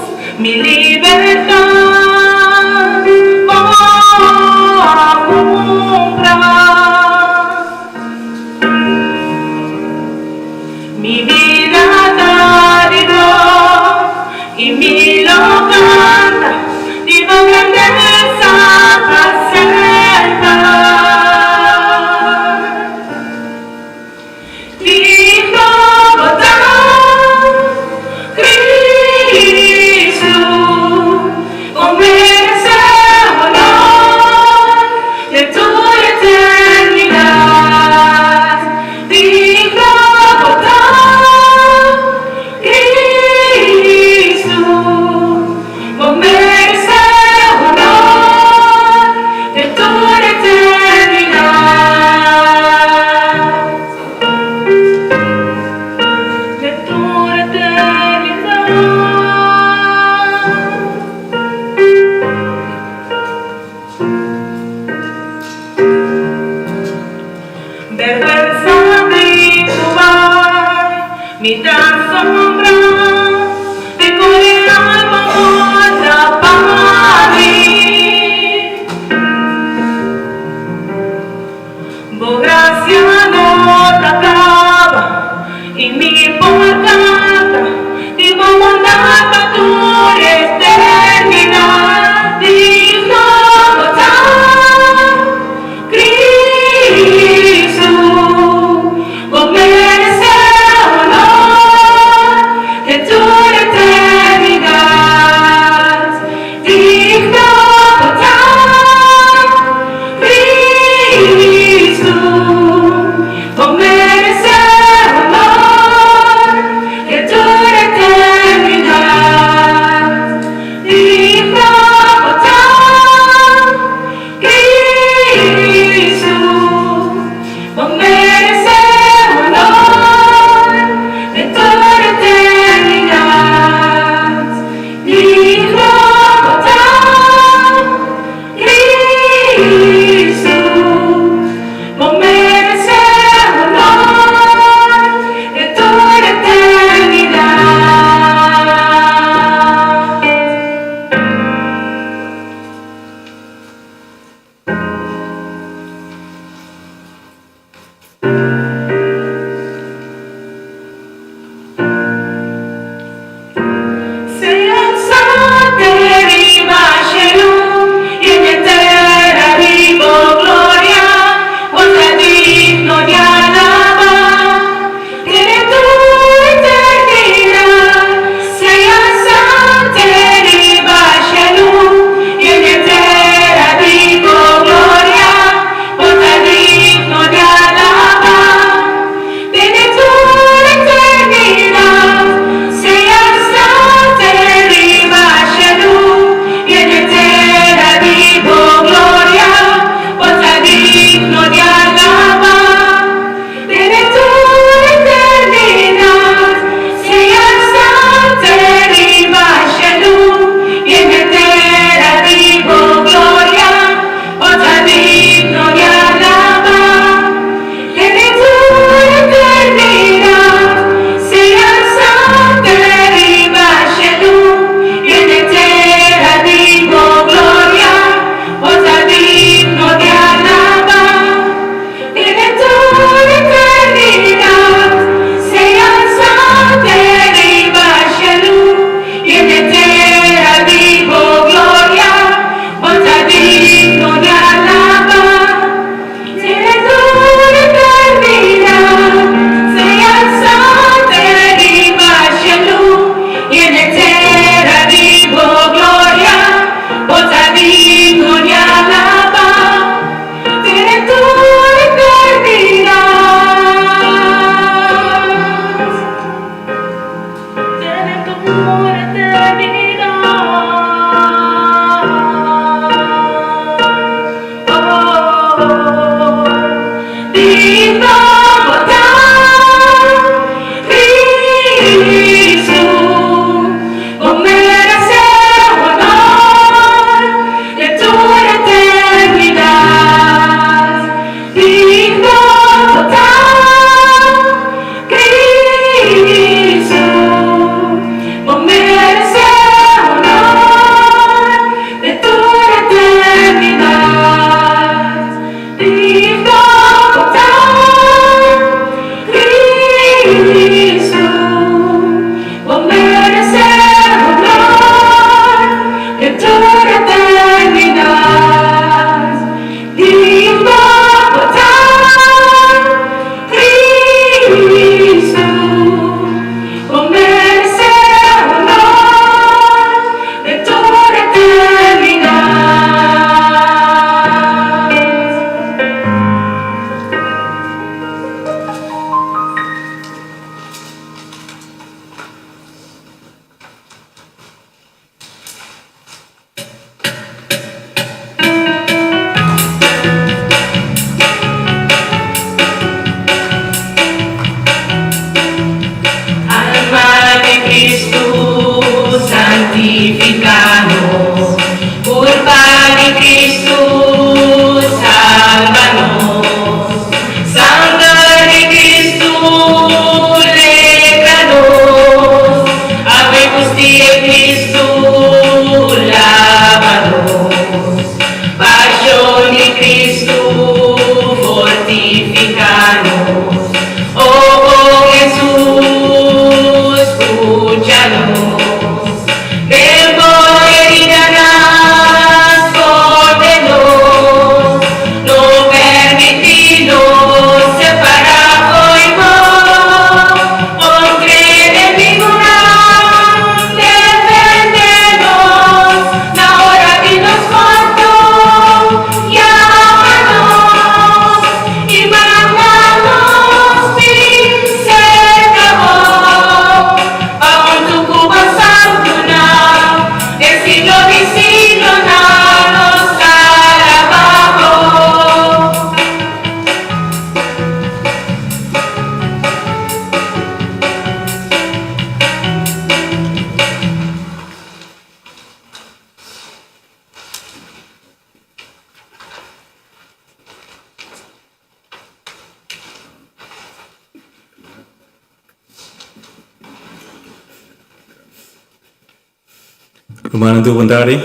Rumannan tur bon tardi.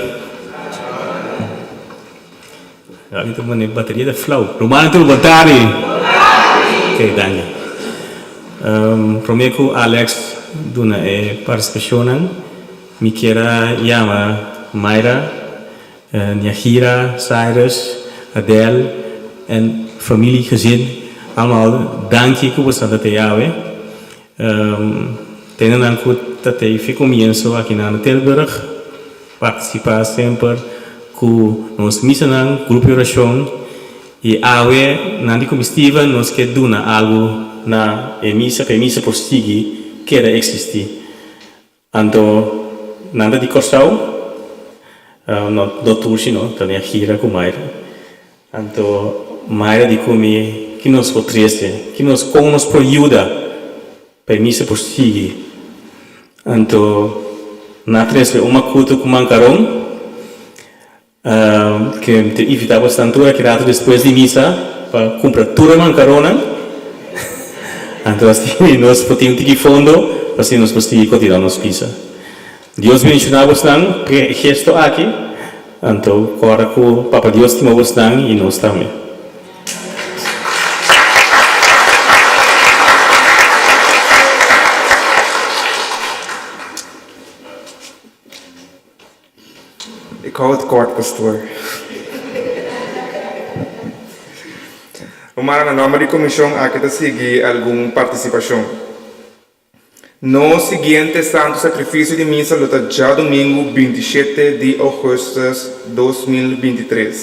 Mi ta pone bateria ta flauw. Rumannan tur bon tardi. Ok, danki. Prome ku Alex duna e partisipashonnan, mi kier a yama Mayra, Nyahira, Cyrus, Adele en familie, gezin, allemaal danki ku boso ta te awe. Tendenan ku ta tei fi komienso aki na Tilburg, partisipá semper ku nos misanan, grupo di orashon, i awe nan di ku mi Steven nos ke duna algu na e misa pa e misa por sigui keda eksistí. Anto nan ta di Kòrsou, no no tur sino ta den gira ku Mayra. Anto Mayra di ku mi ki nos por trese, ki nos kon nos por yuda pa e misa por sigui. Anto nan a trese un makutu ku mankaron ke mi ta invitá bosnan tur aki rato despues di misa pa kumpra tur e mankaronnan. Anto asina nos por tin un tiki fondo pa asina nos por sigui kontinuá nos misa. Dios bendishoná bosnan p'e e gesto aki. Anto kòrda ku Papa Dios stima bosnan i nos tambe. Ik hou het kort, pastoor. Rumannan, na nòmber di komishon aki ta sigui algun partisipashon. Nos siguiente Santu Sakrifisio di Misa lo ta djadumingu 27 di ougùstùs 2023.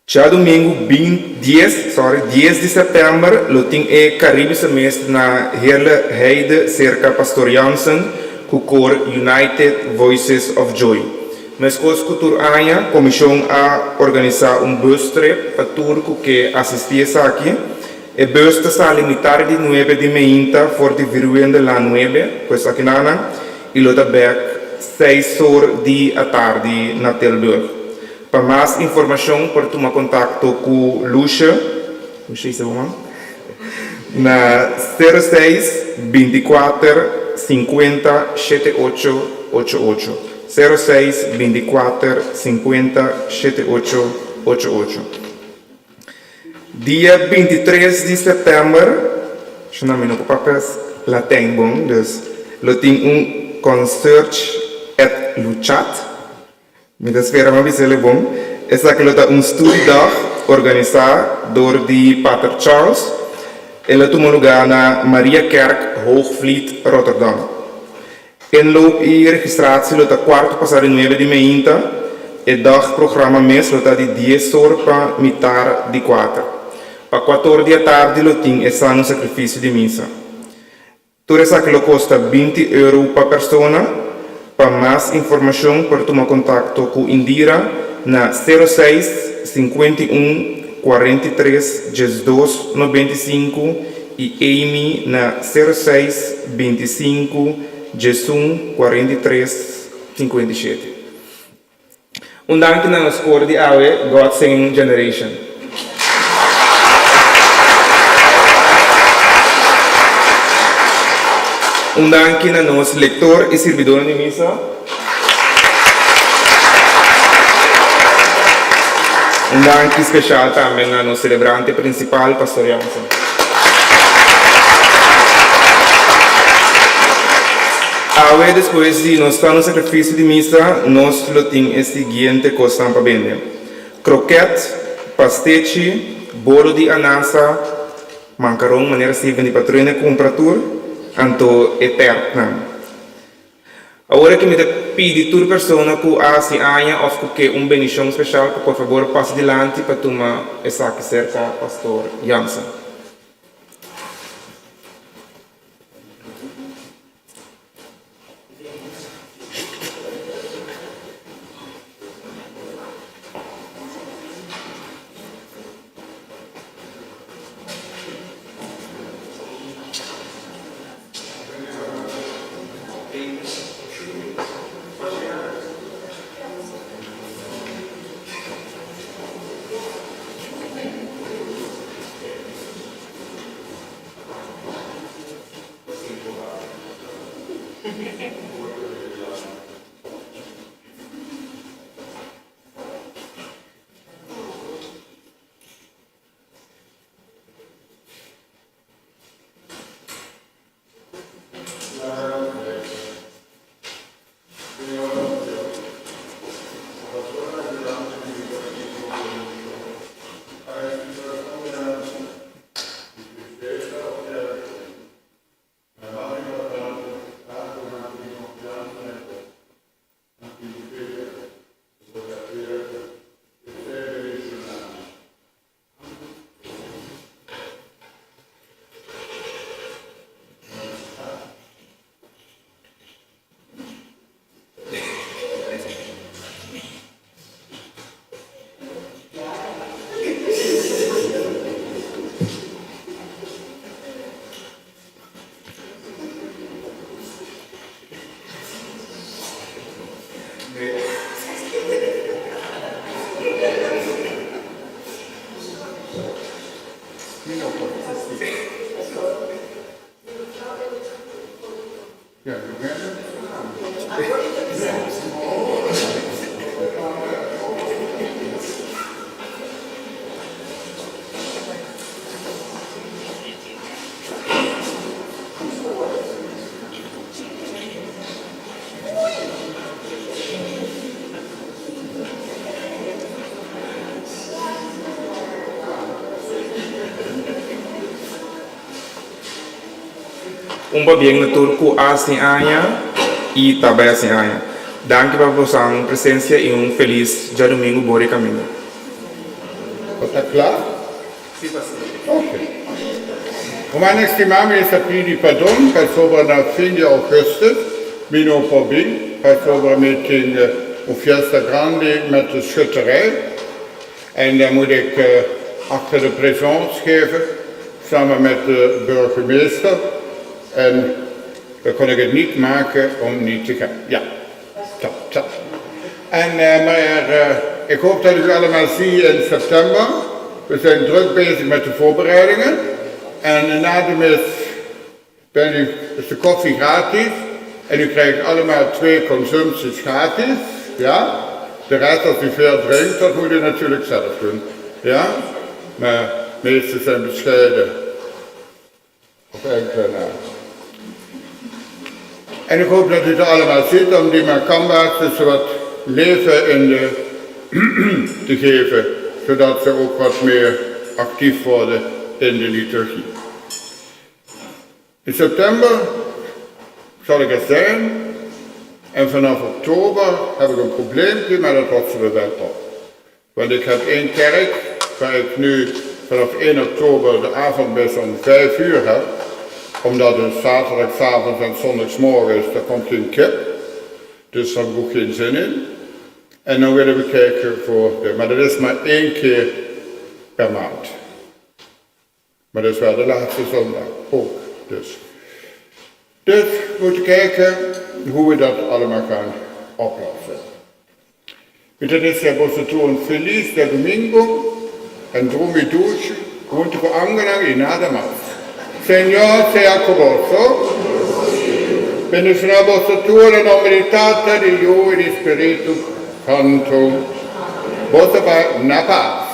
Djadumingu 10, sorry, dies di sèptèmber lo tin e Caribische Mis na Heerleheide serka Pastor Jansen ku kor United Voices of Joy. Meskos ku tur aña, komishon a organisá un bus trip pa tur ku ke asistí esaki. E bus ta sali mitar di nuebe di meinta for di Viruendelaan nuebe, ku esakinanan, i lo ta bèk seis or di atardi na Tilburg. Pa mas informashon por tuma kontakto ku Lucia, Lucia is e woman, na 06 24 50 shete ocho ocho ocho, 06 24 50 shete ocho ocho ocho. Dia 23 di sèptèmber, shona mi no por papia Latijn bon, dus lo tin un concert et Luchat. Mi ta spera mi a bisa el bon. Esaki lo ta un studiedag organisá dor di Pater Charles. E lo tuma lugá na Mariakerk, Hoogvliet, Rotterdam. Inloop i registratie lo ta kuarto pasá di nuebe di meinta. E dagprogramma mes lo ta di dies or pa mitar di kuater. Pa kuator di atardi lo tin e Sano Sakrifisio di Misa. Tur esaki lo kosta 20 euro pa persona. Pa mas informashon por tuma kontakto ku Indira na 06 51 43 12 95 i Amy na 06 25 11 43 57. Un danki na nos kor di awe, God Singing Generation. Un danki na nos lektor i sirbidornan di misa. Un danki speshal tambe na nos selebrante prinsipal, Pastor Jansen. Awe despues di nos ta nos sakrifisio di misa, nos lo tin e siguiente kosnan pa bende, kroket, pastechi, bolo di anasa, mankaron manera Steven di Patroene kumpra tur, anto e tèrtnan. Awor aki mi ta pidi tur persona ku a hasi aña òf ku ke un bendishon speshal pa por fabor pasa dilanti pa tuma esaki serka Pastor Jansen. Un pabien na tur ku a hasi aña i ta bai hasi aña. Danki pa bosan presensia i un felis djadumingu bon rekaminda. Bo ta kla? Si pastor. Ok. Rumannan estimá, mi ta pidi perdon pasobra na fin di augustus mi no por bin pasobra mi tin un fiesta grandi met de schutterij en dan moet ik acte de présence geven samen met de burgemeester en dan kon ik het niet maken om niet te gaan. Ja, ta, ta. En, maar ik hoop dat ik u allemaal zie in september. We zijn druk bezig met de voorbereidingen. En na de mis ben u, is de koffie gratis. En u krijgt allemaal twee consumpties gratis. Ja? De rest, als u veel drinkt, dat moet u natuurlijk zelf doen. Ja? Maar de meesten zijn bescheiden. Op enkele na. En ik hoop dat u het allemaal ziet om die Makamba's dus wat leven in de te geven, zodat ze ook wat meer actief worden in de liturgie. In september zal ik er zijn en vanaf oktober heb ik een probleempje, maar dat lossen we wel op. Want ik heb één kerk waar ik nu vanaf 1 oktober de avondmis om 5 uur heb. Omdat het zaterdagavond en zondagsmorgen is, daar komt geen kip. Dus daar heb ik ook geen zin in. En dan willen we kijken voor de, maar dat is maar één keer per maand. Maar dat is wel de laatste zondag ook. Dus. Dus we moeten kijken hoe we dat allemaal gaan oplossen. Mi ta desea boso tur un felis djadumingu en drumi dushi huntu ku angelnan i nada mas. Señor sea ku boso. Bendishoná boso tur na nomber di Tata, di Yu i di Spiritu Santu. Boso bai na pas.